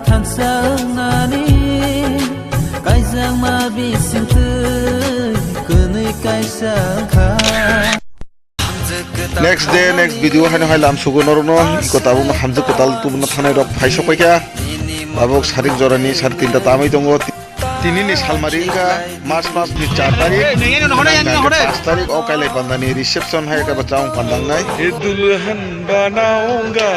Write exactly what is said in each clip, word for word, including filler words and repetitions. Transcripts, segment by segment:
Thansa wngnani kaijakma bisingtwi kwnwi kaisa wngkha. Next day, next video haino hai lam sugo norokno, iko tabukno hamjwk kwtal tubuna thangnai rok phai sok paikha. Tabuk sarik jorani sari tinta tamwi tongo. Tinini salmari wngkha March masni char tarik, paanch tarik o kailai pandani reception hai khe bo chamung pandangnai. Ye dulhan banaunga.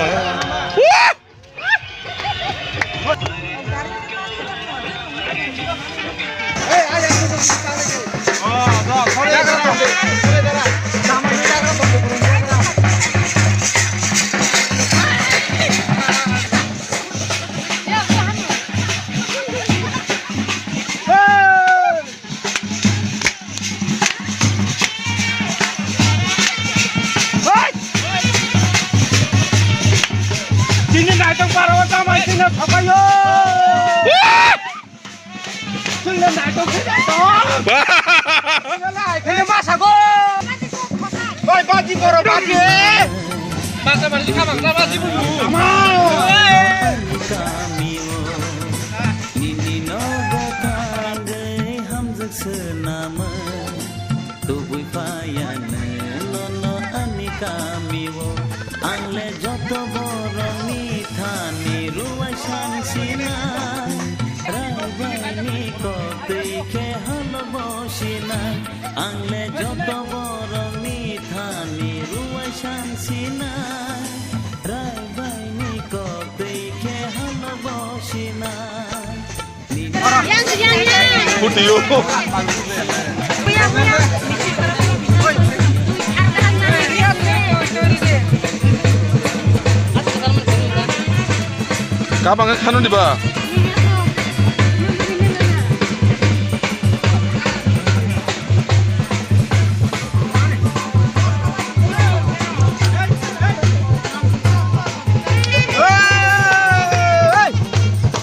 Chini naitok baro o tamai chini sapayo. Chini naitok se naitok. Chini masago. Bai baji boro baji. Masa baji kama kama baji bu. Amao. Nini nogo tangwi hamjak swnamwi tubui phaiya nw nono ani kamio. Ang le joto borokni thani ruwai sansinai, raibaini koktwi khe halobo sinai. Ang le joto borokni thani ruwai sansinai, raibaini koktwi khe halobo sinai. Putiyo. Kabang khe khano diba?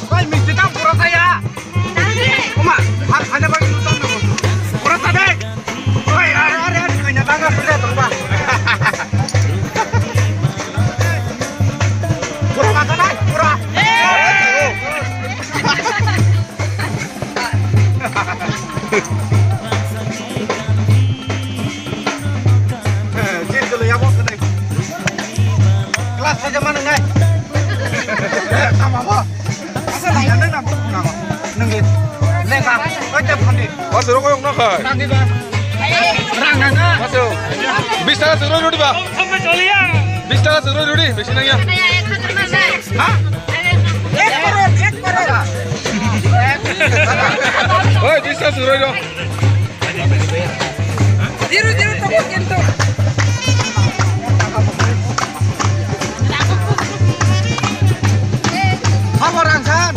Oi, misti tang pura saya. Oma, har hanya bagi nutang dong. Pura tadi. Oi, are, are, are, kanya tangga sudah tong ba. Pura mata nai, pura. Jil jil ya bos kedai. Kelas saja mana nai? Sama bos. Asa nai nai nai nai. Nengit. Leka. Oke pandi. Mas rok yang nak kai. Rang nana. Mas rok. Bis taka suro rudi ba. Bis taka suro rudi. Besi nang ya. Ha? Ek crore, ek crore. Oi, bis taka suro rudi. Diru, diru, toko kintu. Apa rangsan?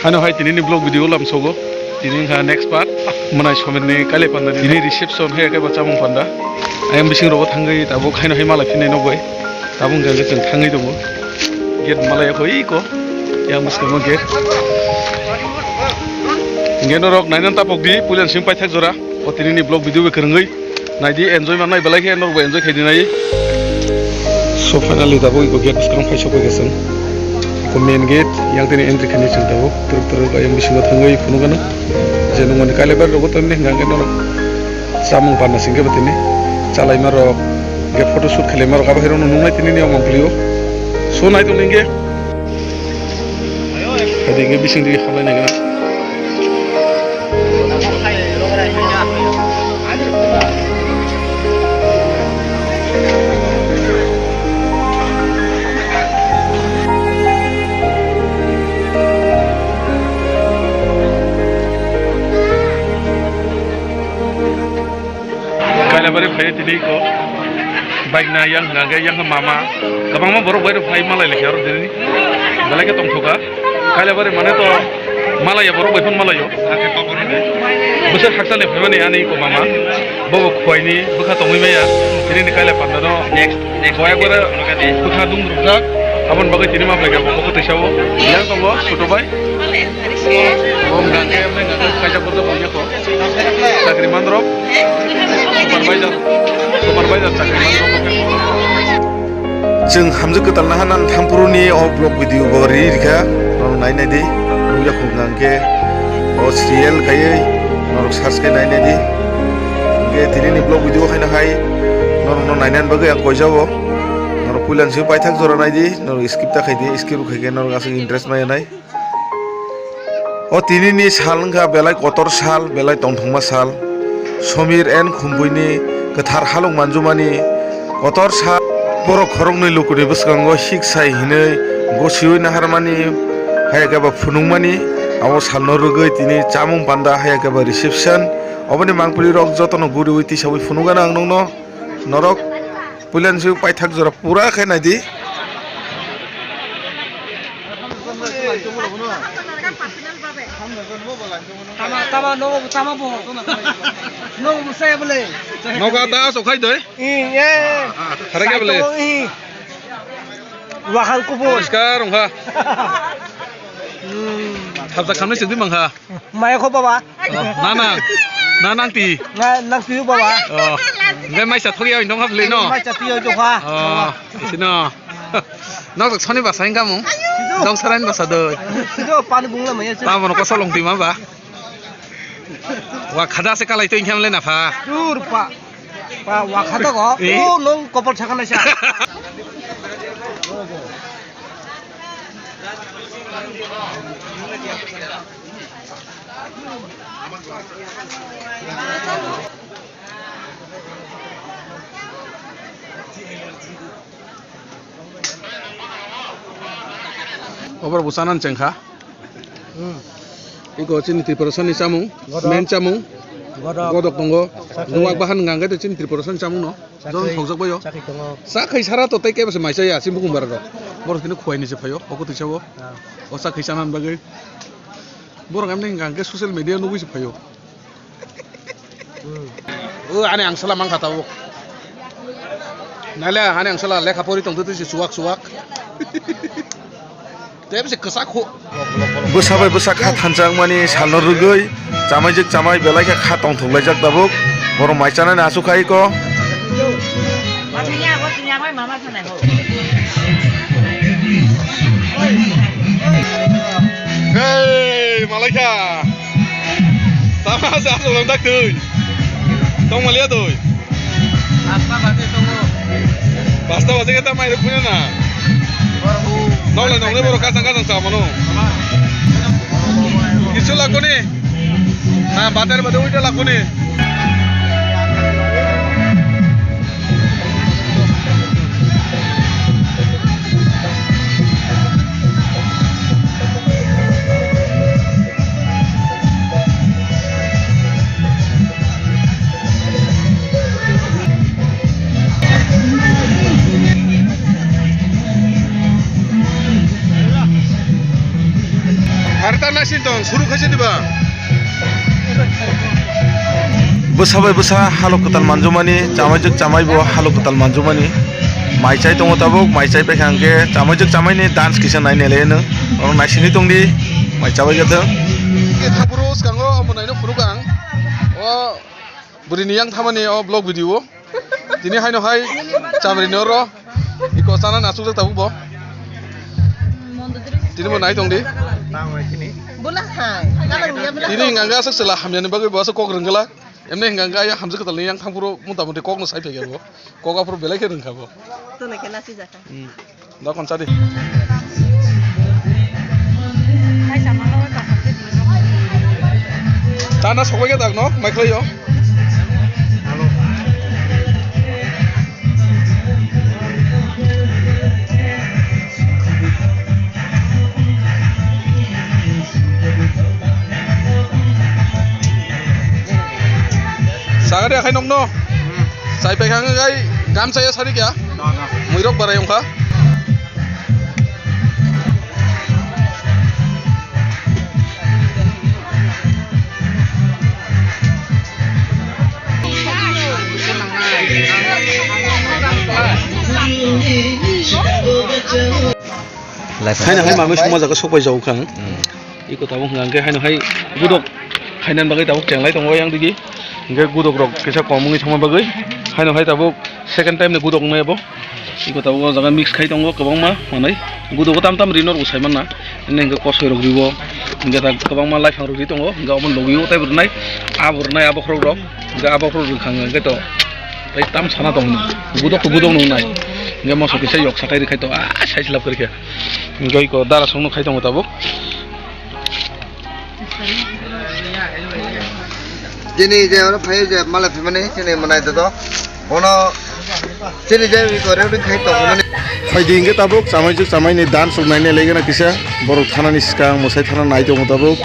Hano hai tini ni vlog video lam sogo. Tini wngkha next part. Mwnai somet ni kailai panda ni tini reception hai khe bo chamung panda. Ayang bising rogo thangwi tabuk haino hai malai phinai nok bai. Tabuk hwnkha khe chwng thangwi tongo. Gate malai ya kho iko. Yang bwskango gate. Gate norok nainan tapok di puila simi paithak jora. O tini ni vlog video bai kwrwngwi. Naidi, enjoy manai belai khe norokbo enjoy khaidi nai. So finally tabuk iko gate bwskango phai sokphaikha chwng. Iko main gate yang tini entry khainai chwng tabuk. Twrwk twrwk ayang bisingo thangwi phunukgano. Je nungmani kailaibari rogo tongmani hwnkha hwnkhe norok chamung panna singkhe bo tini chalaima rok, hwnkhe photo shoot khailaima rok abo khe norokno nungnai tini ni o mangpili o. So nai tong ningke. Hadi nge bising di halai nengana. Kailabari phai tini ko bike na yang hwnka hwnkhe yang mama kwbangma borok bai rok phai malai lekha aro tini belai khe tongthoka. Kailabari mane to malaya borok bai phano malayo. Bwswk hakchal ni phaimani ani ko mama bobo khwai ni bwkha tongwi maya tini ni kaila panda no next next koi ekbare bwkha dung rwjak aboni bagwi tini ma belai khe bo kotwi sao yang tongo photo bai. Bo hwnka hwnkhe kaisa borok bo yakho. Chakri manrok, supervisor, supervisor chakri manrok. Chwng hamjwk kwtal naha nan thampuru ni o vlog video bo ri rikha, norok nai nai di, nukya khuk hwnka hwnkhe o serial khaiwi norok search khai nai nai di. Hwnkhe tini ni vlog video khaina khai norok no nai nai bagwi ang koijao. Norok puila ni simi paithak jora nai di, norok skip ta khai di, skip rw khai khe norok aswk interest maya nai. O tinini sal wngkha belai kotor sal, belai tongthokma sal. Somir N Khumpui ni kwthar halok manjumani kotor sal. Borok khoroknwi lukuni bwskango hik sai hinwi gosiwi naharmani, haiya khe ba phunukmani, abo salno rwgwi tini chamung panda, haiya khe ba reception. Oboni mangpili rok jotono guriwi tisawi phunukgano ang nokno. Norok puila ni simi paithak jora pura khe nai di. Tama, tama, nogo bo tama bo. Nogo bo saya bole. Nogo da so khai doi. I, ye. Khare khe bole. Sai to, i. Wahang kubur. Poriskar wngkha. Hmm. Thabjak khamnai chwngdi mangkha. Maya kho baba. Oh, na nang. Na nang ti. Na nang ti baba. Oh. Ngai mai sa thok ya dong ha bole no. Mai sa ti yo jo kha. Oh, sino. Nok soni basa hingka mung. Dong sarai basa doi. Sido pani bungla maya. Tamo no kosolong ti ma ba. Wa khada se kalai to inkham le na pha. Dur pa. Pa wa khada ko. Eh? O nong kopor sakana sa. Obo bo chanan chengkha. Hmm. Iko chini Tripura sani chamung, godok. Main chamung, godok. Godok tongo. Chakri. Nuwak bahan hwnka hwnkhe chini Tripura sani chamung no. Chakri. Jon thokjak bayo. Chakri tongo. Chakri sara to tei kebo se mai chaya chini bukhung bara rok. Borok tini khuwai ni se phaio, oko twi sabo. Ah. O chakri chanan bagwi. Borok amni hwnka hwnkhe social media nugwi se phaio. Hmm. O ani angsala mankha tabuk. Naile ani angsala lekha pori tongtwi twi se chuwak chuwak. Tei bisi kwchak khu. Bwsa bai bwsa kha thanjakmani salno rwgwi chamaijak chamai belai khe kha tongthoklaijak tabuk. Borok mai chanani aswk khai ko. Hey, malaikha. Tama se aswk lamjak twi. Tongmaliya twi. Pasta baje tongo. Pasta baje khe ta mai rok phunyo na. Nokle nokle borok kachang kachang cha mano. Kisu lakoni. Na batar bade uita lakoni. Arta nasin tong, suru khaisa diba? Bwsa bai bwsa halok kwtal manjumani, chamaijak chamai bo halok kwtal manjumani. Mai chai tongo tabuk, mai chai paikha hwnkhe chamaijak chamaini dance kisa nai nai laino. Oro naisingwi tongdi, mai chabai khe thang. Thaphuru swkango omo naino phunuk ang. O bwrwini yang thamani o vlog video o. Tini haino hai chamri ni oro iko chana nasukjak tabuk bo. Tini bo nai tong di. Bula hai, kalang ya bula. Tini hwnka hwnkhe aswk chwla hamyani bagwi bo aswk kok rwngwlak. Emne hingka hingka ya hamjak kwtal ni yang thangphuru mota moti kok no sai phaikha bo. Kok aphuru belai khe rwngkha bo. Tono khe nasi jakha. Hmm. Da kon chadi. Chana sokbai khe tak no, mai khlai yo. Sagari akhai nokno. Chai pai khang gai gamsa ya sari kya? Muirok barai ongkha. Haino hai mamai suma jaga sokpai jago khang. Hmm. Iko tabuk hwnkha hwnkhe haino hai gudok khainan bagwi tabuk chenglai tongo yang digi. Hwnkhe gudok rok kisa kom wngwi thangma bagwi haino hai tabuk second time ni gudok wngnai abo. Iko tabuk o jaga mix khai tongo kwbangma manwi. Gudogo tam tam ri norok bo sai manna. Ene hwnkhe kosoi rok riwo. Hwnkhe ta kwbangma laiphang rok ri tongo. Hwnkhe omo logi o tei bo rwnai. Abo rwnai abo khorok rok. Hwnkhe abo khorok rwkha hwnkhe to tei tam sana tong hwnwi. Gudok to gudok nung nai. Hwnkhe moso kisa yok sakai rwkhai to. Ah, sai slap kwrwikhe. Hwnkhe iko dara songno khai tongo tabuk. Chini je oro phai je malai phimani chini manai dodo. Bono chini je iko ready khai tongmani. Phaidi hwnkhe tabuk chamai juk chamai ni dance rok naina legena kisa borok thanani swkang mwsai thana nai tongo tabuk.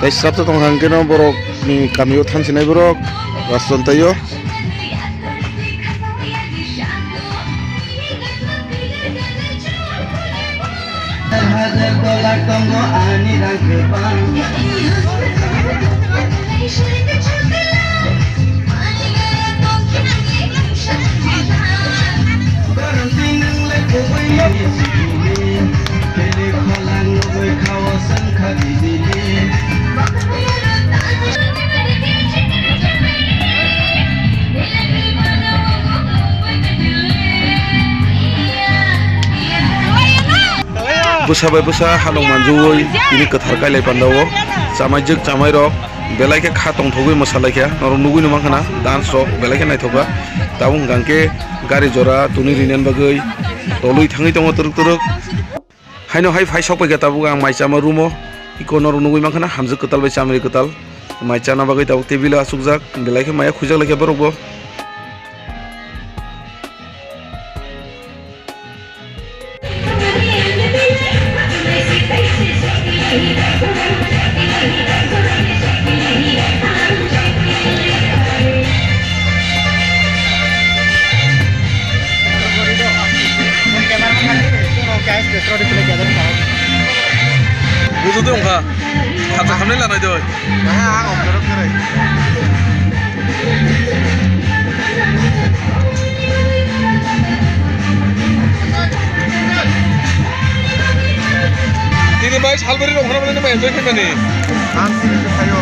Tei srapsa tongkha hwnkhe no borok ni kamio thansinai borok rastantio. Bwsa bai bwsa halong manjui tini kwthar kailai pandao. Chamaijwk chamairok belai khe kha tongthogwi mwsalaikha. Norok nugui no mankha na dance rok belai khe naithokha. Tabuk hwnkha hwnkhe gari jora twnwi rinani bagwi tolwi thangwi tongo twrwk twrwk. Haino hai phai sok paikha tabuk ang mai chama room o. Iko norok nugui mankha na hamjwk kwtal bai chamri kwtal. Mai chana bagwi tabuk table o achukjak. Belai khe maya khujak laikha borok bo. Bujo de wngkha. Khatha khamnai lanai de oi. Tini bai salbari rok hwnwi enjoy khaimani. Ang sini khayo.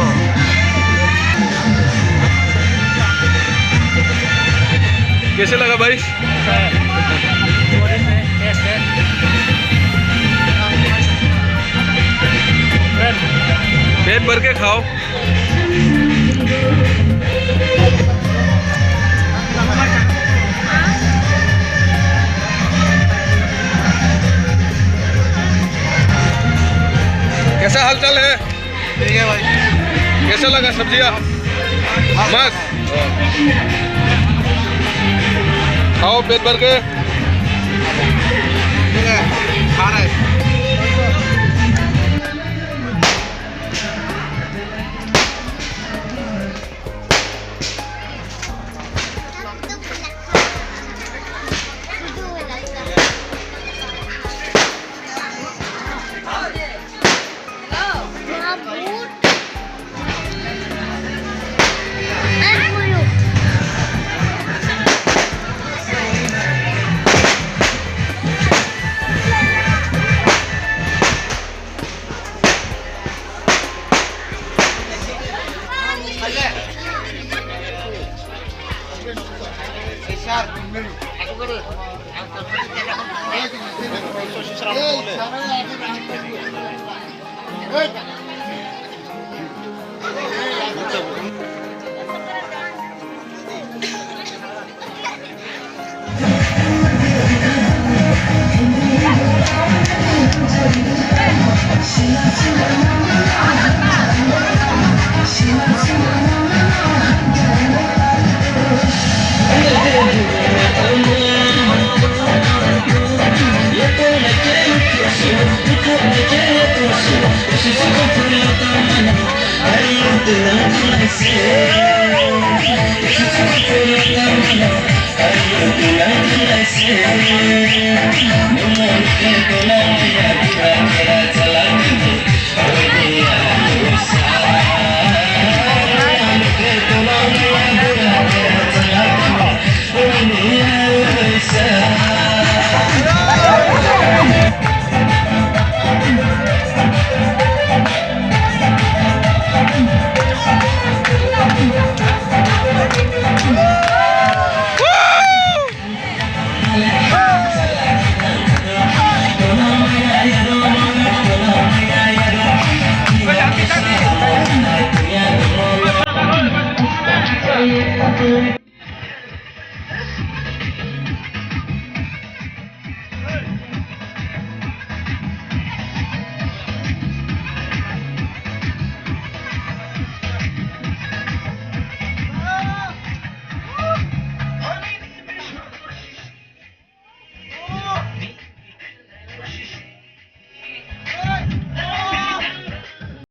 Kaise laga bhai? पेट भर के खाओ। कैसा हालचाल है? ठीक है भाई। कैसा लगा सब्जियाँ? मस्त। खाओ पेट भर के। ठीक है, खा रहे हैं।